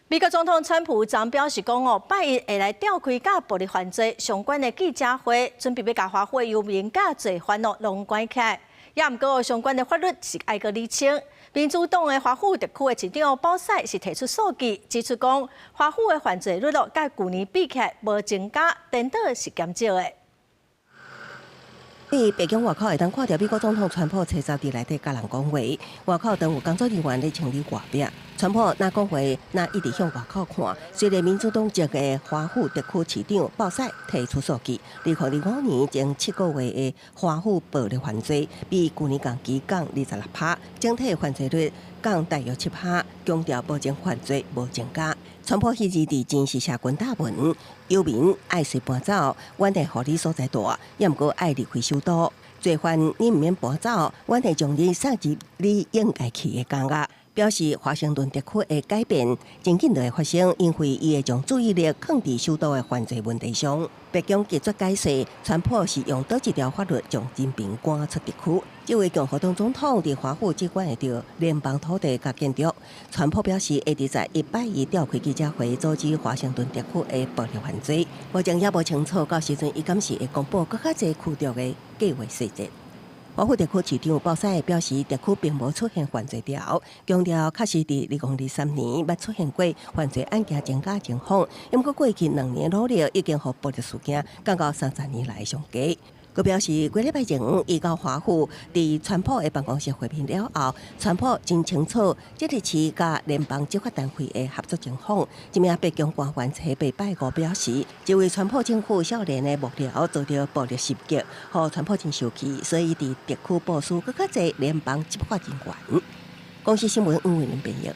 美國總統川普昨表示講哦，拜一會來召開佮暴力犯罪相關的記者會，準備欲共華府的遊民佮罪犯哦攏關起來。也毋過相關的法律是愛閣釐清。民主黨的華府特區的市長保塞是提出數據，指出講華府的犯罪率咯，佮舊年比起來無增加，顛倒是減少的。佇白宮外口會當看著美國總統川普初十佇內底佮人講話，外口當有工作人員咧清理外壁。川普若講話，若一直向外口看。雖然民主黨籍的華府特區市長鮑賽提出數據，2025年前7個月的華府暴力犯罪比舊年同期降26%，整體犯罪率降大約7%，強調目前犯罪無增加。川普彼日佇前是寫軍大文，遊民愛隨搬走，阮會予你所在蹛，也毋過愛離開首都。罪犯你毋免搬走，阮會將你送入你應該去的監獄。表示華盛頓特區的改變真緊就會發生，因為伊會將注意力放佇首都的犯罪問題上。白宮拒絕解釋，川普是用佗一條法律將人民趕出特區。這位共和黨總統佇華府只管會著聯邦土地佮建築。川普表示會佇在禮拜一召開記者會，阻止華盛頓特區的暴力犯罪。目前猶無清楚，到時陣伊敢是會公布閣較濟驅逐的計劃細節。華府特區市長鮑賽表示，特區並無出現犯罪潮，強調確實佇2023年捌出現過犯罪案件增加情況。毋過過去2年努力已經予暴力事件降到30年來上低。閣表示，幾禮拜前伊到華府佇川普的辦公室會面了後，川普真清楚這個市佮聯邦執法單位的合作情況。這名白宮官員初八拜五表示，這位川普政府少年的幕僚遭著暴力襲擊，予川普真生氣，所以佇特區部署閣較濟聯邦執法人員。公視新聞黃慧玲編譯。